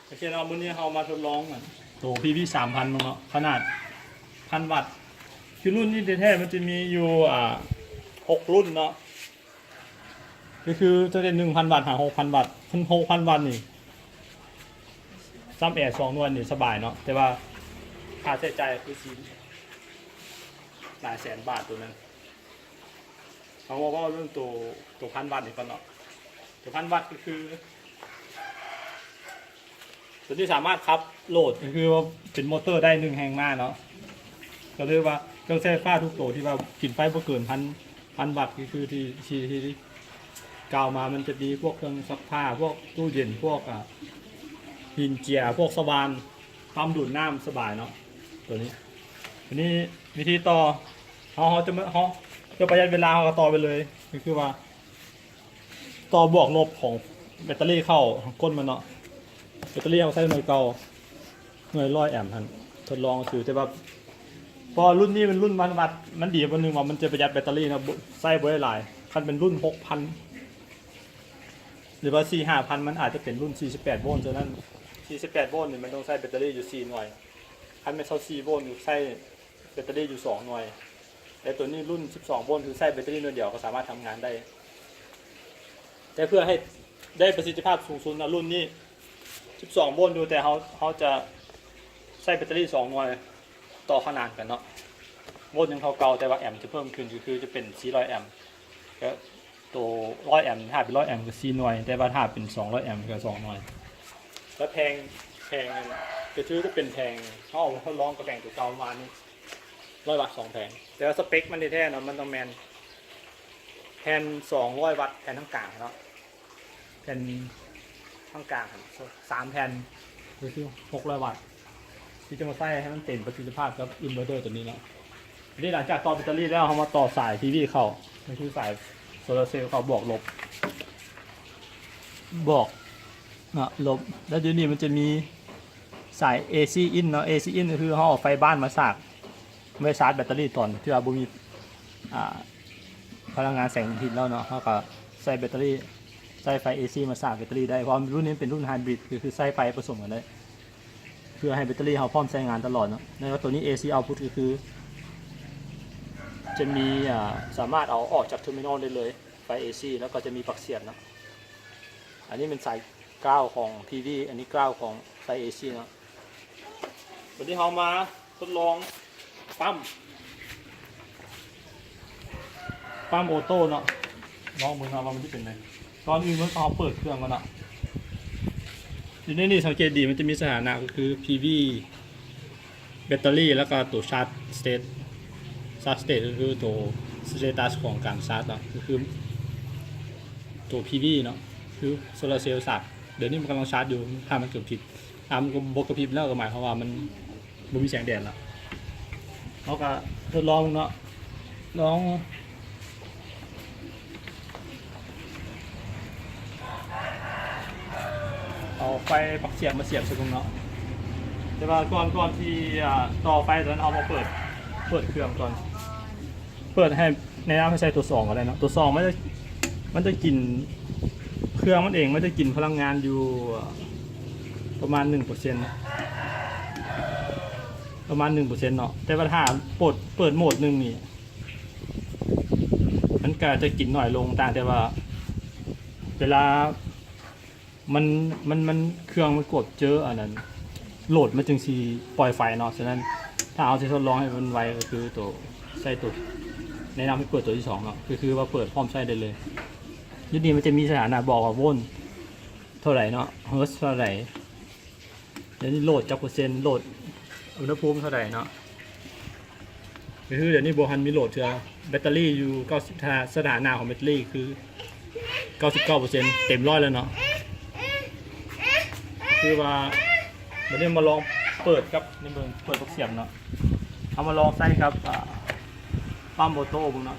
ໂອເຄເນາະ, ມື້ນີ້ເຮົາມາທົດລອງອັນໂຕ ພີວີ ສາມພັນເບິ່ງເນາະ, ຂະໜາດພັນວັດ. ຄືລຸ້ນນີ້ແທ້ໆ ມັນຈະມີຢູ່ ອ່າ ຫົກລຸ້ນເນາະ, ກໍຄືຕັ້ງແຕ່ໜຶ່ງພັນວັດຫາຫົກພັນວັດ. ຄັນຫົກພັນວັດນີ້ ຊ້ຳແອສອງໜ່ວຍນີ້ສະບາຍເນາະ, ແຕ່ວ່າຄ່າໃຊ້ຈ່າຍຄືຊິຫຼາຍແສນບາດໂຕນັ້ນ. ເຮົາມາເວົ້າເລື່ອງໂຕ ໂຕພັນວັດນີ້ກ່ອນເນາະ. ໂຕພັນວັດກໍຄື ໂຕນີ້ສາມາດຂັບໂຫຼດ ກໍຄືວ່າເປັນມໍເຕີໄດ້ໜຶ່ງແຮງມ້າເນາະ. ກໍເລີຍວ່າເຄື່ອງໃຊ້ໄຟຟ້າທຸກໂຕທີ່ວ່າກິນໄຟບໍ່ເກີນພັນ ພັນວັດ ກໍຄືທີ່ ທີ່ ທີ່ ທີ່ກ່າວມາ ມັນຈະມີພວກເຄື່ອງຊັກຜ້າ ພວກຕູ້ເຢັນ ພວກ ອ່າ ຫີນເຈຍ ພວກສະຫວ່ານ ປ້ຳດູດນ້ຳສະບາຍເນາະ ໂຕນີ້. ໂຕນີ້ວິທີຕໍ່ ເຮົາ ເຮົາຈະ ເຮົາຈະປະຢັດເວລາ ເຮົາກໍຕໍ່ໄປເລີຍ. ກໍຄືວ່າຕໍ່ບວກລົບຂອງແບັດເຕີຣີເຂົ້າ ຂອງກົ້ນມັນເນາະ. ແບັດເຕີຣີເຮົາໃຊ້ໜ່ວຍເກົ່າ ໜ່ວຍຮ້ອຍແອມຫັ້ນ ທົດລອງຊື່. ແຕ່ວ່າ ເພາະວ່າລຸ້ນນີ້ເປັນລຸ້ນພັນວັດ ມັນດີອັນໜຶ່ງວ່າມັນຈະປະຢັດແບັດເຕີຣີເນາະ, ບໍ່ ໃຊ້ບໍ່ໄດ້ຫຼາຍ. ຄັນເປັນລຸ້ນຫົກພັນ ຫຼືວ່າສີ່ຫ້າພັນ ມັນອາດຈະເປັນລຸ້ນສີ່ສິບແປດໂວນ. ສະນັ້ນ ສີ່ສິບແປດໂວນນີ້ມັນຕ້ອງໃຊ້ແບັດເຕີຣີຢູ່ສີ່ໜ່ວຍ, ຄັນແມ່ນຊາວສີ່ໂວນນີ້ໃຊ້ແບັດເຕີຣີຢູ່ສອງໜ່ວຍ. ແລະ ໂຕນີ້ລຸ້ນສິບສອງໂວນ ຄືໃຊ້ແບັດເຕີຣີໜ່ວຍດຽວກໍສາມາດທຳງານໄດ້. ແຕ່ເພື່ອໃຫ້ໄດ້ປະສິດທິພາບສູງສຸດນະ, ລຸ້ນນີ້ສິບສອງໂວນຢູ່, ແຕ່ເຮົາ ເຮົາຈະໃຊ້ແບັດເຕີຣີສອງໜ່ວຍຕໍ່ຂະໜານກັນເນາະ. ໂວນຍັງເທົ່າເກົ່າ ແຕ່ວ່າແອມຈະເພີ່ມຂຶ້ນ ກໍຄືຈະເປັນສີ່ຮ້ອຍແອມ. ກໍໂຕຮ້ອຍແອມ ຖ້າເປັນຮ້ອຍແອມກໍສີ່ໜ່ວຍ, ແຕ່ວ່າຖ້າເປັນສອງຮ້ອຍແອມກໍສອງໜ່ວຍ. ແລ້ວແຜງ ແຜງ ກໍຄືຈະເປັນແຜງ ເຮົາເອົາມາທົດລອງກັບແຜງໂຕເກົ່າປະມານນີ້ ຮ້ອຍວັດສອງແຜງ. ແຕ່ວ່າສະເປັກມັນແທ້ໆເນາະ ມັນຕ້ອງແມ່ນແຜ່ນສອງຮ້ອຍວັດ ແຜ່ນທາງກາງເນາະ, ແຜ່ນທາງກາງຫັ້ນສາມແຜ່ນ ກໍຄືຫົກຮ້ອຍວັດ ທີ່ຈະມາໃຊ້ໃຫ້ມັນເຕັມປະສິດທິພາບກັບອິນເວີເຕີໂຕນີ້ເນາະ. ນີ້ຫຼັງຈາກຕໍ່ແບັດເຕີຣີແລ້ວ ເຮົາມາຕໍ່ສາຍພີວີເຂົ້າ ກໍຄືສາຍໂຊລາເຊວເຂົ້າ ບວກລົບ ບວກເນາະ ລົບ. ແລ້ວດຽວນີ້ມັນຈະມີສາຍເອຊີອິນເນາະ, ເອຊີອິນກໍຄືເຮົາເອົາໄຟບ້ານມາສາກ ໄວ້ຊາດແບັດເຕີຣີຕອນທີ່ວ່າບໍ່ມີ ອ່າ ພະລັງງານແສງອາທິດແລ້ວເນາະ, ເຮົາກໍໃຊ້ແບັດເຕີຣີ ໃຊ້ໄຟເອຊີມາສາກແບັດເຕີຣີໄດ້. ເພາະວ່າລຸ້ນນີ້ເປັນລຸ້ນໄຮບຣິດ ກໍຄືໃຊ້ໄຟປະສົມກັນໄດ້ ເພື່ອໃຫ້ແບັດເຕີຣີເຮົາພ້ອມໃຊ້ງານຕະຫຼອດເນາະ. ແລ້ວໂຕນີ້ເອຊີເອົາພຸດ ກໍຄືຈະມີ ອ່າ ສາມາດເອົາອອກຈາກເທີມິນອນໄດ້ເລີຍ ໄຟເອຊີ ແລ້ວກໍຈະມີປັກສຽບເນາະ. ອັນນີ້ເປັນສາຍກາວຂອງພີວີ ອັນນີ້ກາວຂອງສາຍເອຊີເນາະ. ວັນນີ້ເຮົາມາທົດລອງປ້ຳ ປ້ຳໂອໂຕ້ເນາະ, ລອງເບິ່ງເນາະວ່າມັນຈະເປັນໃດ. ກ່ອນອື່ນເຮົາເປີດເຄື່ອງກ່ອນເນາະ. ຢູ່ໃນນີ້ສັງເກດດີ ມັນຈະມີສະຖານະ ກໍຄືພີວີ ແບັດເຕີຣີ ແລ້ວກໍໂຕຊາດສະເຕດ ຊາດສະເຕດ ກໍຄືໂຕສະເຕຕັສຂອງການຊາດເນາະ, ກໍຄືໂຕພີວີເນາະ ຄືໂຊລາເຊວຊາດ. ດຽວນີ້ມັນກຳລັງຊາດຢູ່, ຖ້າມັນກະພິບ ຖ້າມັນບໍ່ກະພິບແລ້ວ ກໍໝາຍຄວາມວ່າມັນບໍ່ມີແສງແດດລະ. ເຮົາກະທົດລອງເນາະ, ລອງ ເອົາໄຟປັກສຽບມາສຽບໃສ່ເບິ່ງເນາະ. ແຕ່ວ່າກ່ອນ ກ່ອນທີ່ ອ່າ ຕໍ່ໄຟຕົວນັ້ນ ເຮົາມາເປີດ ເປີດເຄື່ອງກ່ອນ. ເປີດໃຫ້ ແນະນຳໃຫ້ໃສ່ຕົວສອງກໍໄດ້ເນາະ. ຕົວສອງມັນຈະ ມັນຈະກິນ ເຄື່ອງມັນເອງ ມັນຈະກິນພະລັງງານຢູ່ ອ່າ ປະມານໜຶ່ງເປີເຊັນ ປະມານໜຶ່ງເປີເຊັນເນາະ. ແຕ່ວ່າຖ້າເປີດ ເປີດໂໝດໜຶ່ງນີ້ ມັນກະຈະກິນໜ້ອຍລົງ, ຕ່າງແຕ່ວ່າເວລາ ມັນ ມັນ ມັນ ເຄື່ອງມັນກວດເຈີອັນນັ້ນໂຫຼດ ມັນຈຶ່ງຊິປ່ອຍໄຟເນາະ. ສະນັ້ນ ຖ້າເຮົາຊິທົດລອງໃຫ້ມັນໄວ ກໍຄືໂຕ ໃຊ້ໂຕ ແນະນຳໃຫ້ເປີດໂຕທີສອງເນາະ, ກໍຄືວ່າເປີດພ້ອມໃຊ້ໄດ້ເລີຍ. ຢູ່ນີ້ມັນຈະມີສະຖານະບອກວ່າໂວນເທົ່າໃດເນາະ, ເຮີດເທົ່າໃດ, ດຽວນີ້ໂຫຼດຈັກເປີເຊັນ, ໂຫຼດ ອຸນຫະພູມເທົ່າໃດເນາະ. ກໍຄືດຽວນີ້ບໍ່ທັນມີໂຫຼດເທື່ອ. ແບັດເຕີຣີຢູ່ເກົ້າສິບ ສະຖານະຂອງແບັດເຕີຣີຄືເກົ້າສິບເກົ້າເປີເຊັນ ເຕັມຮ້ອຍແລ້ວເນາະ. ຄືວ່າ ບັດນີ້ມາລອງເປີດກັບ ໃນເບິ່ງ ເປີດບັກສຽບເນາະ. ເຮົາມາລອງໃຊ້ກັບ ອ່າ ປ້ຳໂອໂຕ້ເບິ່ງເນາະ.